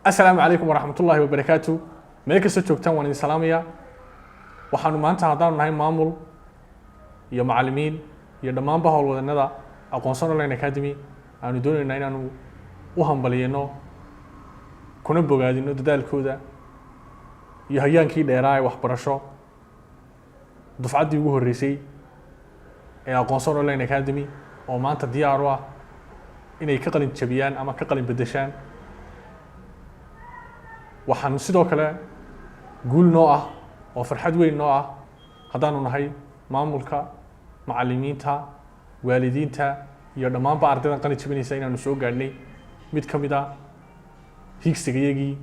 Asalaamu calaykum waraxmatullaahi wabarakaatu. Meel kastoo joogtaan waan idin salaamayaa. Waxaanu maanta, haddaanu nahay maamul iyo macallimiin iyo dhammaanba howlwadeennada Aqoonsoor Online Academy, aanu doonaynaa inaanu u hambaliyano kuna bogaadino dadaalkooda iyo hayaankii dheeraa ee waxbarasho dufcaddii ugu horreysay ee Aqoonsoor Online Academy, oo maanta diyaar u ah inay ka qalin jabiyaan ama ka qalin beddeshaan. Waxaanu sidoo kale guul noo ah oo farxad weyn noo ah, haddaanu nahay maamulka, macallimiinta, waalidiinta iyo dhammaanba ardaydan qalin jabinaysa, inaanu soo gaadhnay mid ka mid a higsigayagii,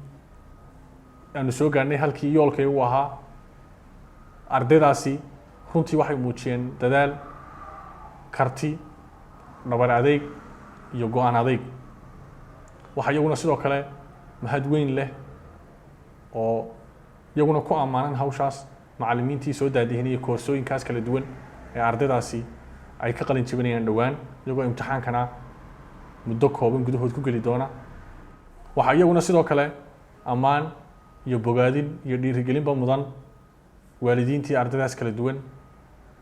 aanu soo gaadhnay halkii yoolkayagu ahaa. Ardaydaasi runtii waxay muujiyeen dadaal, karti, dhabar adeyg iyo go-aan adeyg. Waxaa iyaguna sidoo kale mahad weyn leh oo iyaguna ku ammaanan hawshaas macallimiintii soo daadihinayay koorsooyinkaas kala duwan ee ardaydaasi ay ka qalin jabinayaan dhowaan, iyagoo imtixaankana muddo kooban gudahood ku geli doona. Waxaa iyaguna sidoo kale ammaan iyo bogaadin iyo dhiirigelinba mudan waalidiintii ardaydaas kala duwan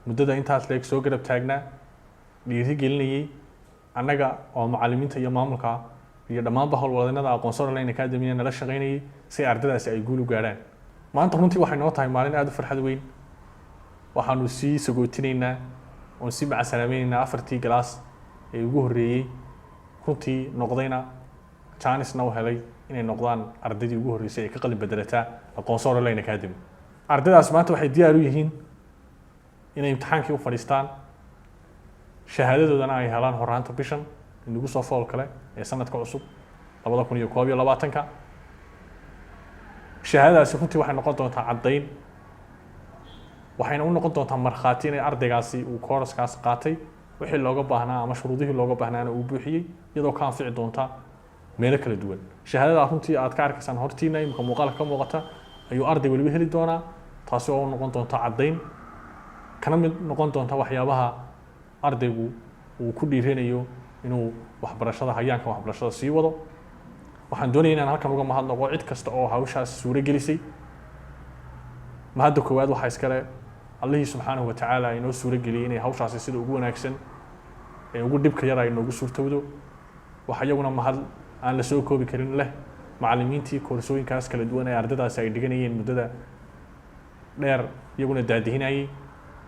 muddada intaas leeg soo garab taagnaa, dhiirigelinayay annaga oo macallimiinta iyo maamulka iyo dhammaanba howlwadeennada Aqoonsoor Online Academy nala shaqaynayay, si ardaydaasi ay guul u gaadhaan. Maanta runtii waxay noo tahay maalin aada u farxad weyn. Waxaanu sii sagootinaynaa oon sii macasalaamaynaynaa afartii class ee ugu horreeyey, runtii noqdayna janisna u helay inay noqdaan ardaydii ugu horreysay ee ka qalin bedelataa Aqoonsoor Online Academy. Ardaydaas maanta waxay diyaar u yihiin inay imtixaankii u fadhiistaan, shahaadadoodana ay helaan horaanta bishan inagu soo fool kale ee sanadka cusub 2021-ka. Shahaadadaasi runtii waxay noqon doontaa caddayn, waxayna u noqon doontaa markhaati inay ardaygaasi uu kooraskaas qaatay, wixii looga baahnaa ama shuruudihii looga baahnaana uu buuxiyey, iyadoo ka anfici doonta meelo kala duwan. Shahaadada runtii aad ka arkaysaan hortiina imika muuqaalka ka muuqata ayuu arday weliba heli doonaa, taasi oo u noqon doonta caddayn, kana mid noqon doonta waxyaabaha ardaygu uu ku dhiiranayo inuu waxbarashada, hayaanka waxbarashada sii wado. Waxaan doonaya inaan halkan uga mahadnaqo cid kasta oo hawshaas suuro gelisay. Mahadda koowaad waxaa iskale Allihii subxaanahu watacaala inoo suuro geliyey inay hawshaasi sida ugu wanaagsan ee ugu dhibka yar ay noogu suurtowdo. Waxa iyaguna mahad aan la soo koobi karin leh macallimiintii koorsooyinkaas kala duwan ee ardaydaasi ay dhiganayeen muddada dheer iyaguna daadihinayay,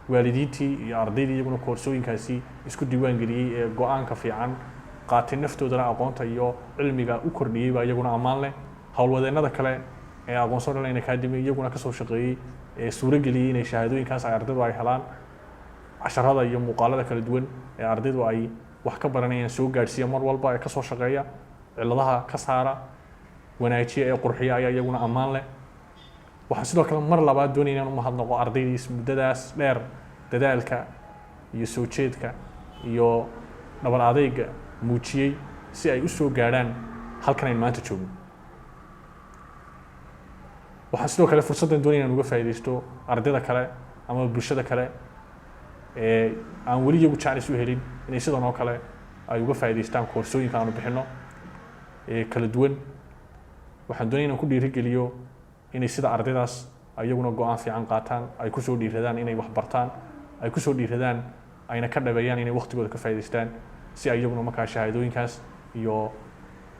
waalidiintii iyo ardaydii iyaguna koorsooyinkaasi isku diiwaan geliyey ee go-aanka fiican qaatay, naftoodana aqoonta iyo cilmiga u kordhiyey baa iyaguna ammaan leh. Howlwadeennada kale ee Aqoonsoor Online Academy iyaguna kasoo shaqeeyey ee suuro geliyey inay shahaadooyinkaas ay ardaydu ay helaan, casharada iyo muuqaalada kala duwan ee ardaydu ay wax ka baranayaan soo gaadhsiiya mar walba, ee kasoo shaqeeya, cilladaha ka saara, wanaajiya ee qurxiya ayaa iyaguna ammaan leh. Waxaan sidoo kale mar labaad doonaya inaan u mahadnaqo ardaydiis muddadaas dheer dadaalka iyo soo jeedka iyo dhabar adeyga muujiyey si ay u soo gaadhaan halkan aynu maanta joogno. Waxaan sidoo kale fursaddan doonaya inaan uga faa'iidaysto ardayda kale ama bulshada kale ee aan weli iyagu jaanis u helin inay sidan oo kale ay uga faa'iidaystaan koorsooyinka aanu bixino ee kala duwan. Waxaan doonaya inaan ku dhiirigeliyo inay sida ardaydaas iyaguna go-aan fiican qaataan, ay kusoo dhiiradaan inay wax bartaan, ay kusoo dhiiradaan, ayna ka dhabeeyaan inay waqtigooda ka faa'iidaystaan, si ay iyaguna markaa shahaadooyinkaas iyo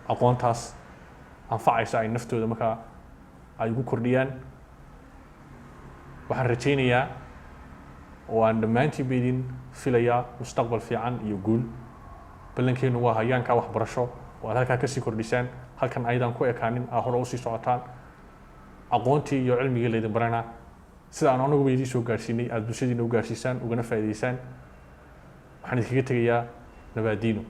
aqoontaas anfacaysa ay naftooda markaa ay ugu kordhiyaan. Waxaan rajaynayaa oo aan dhammaantiin ba idin filayaa mustaqbal fiican iyo guul. Ballankeenu waa hayaanka waxbarasho oo aad halkaa kasii kordhisaan, halkan ayadaan ku ekaanin, aa hore usii socotaan, aqoontii iyo cilmigii laydin barana sida aan anaguba idiin soo gaadhsiinay aada bulshadiina u gaadhsiisaan, ugana faa'iidaysaan. Waxaan idinkaga tegayaa nabaadiino.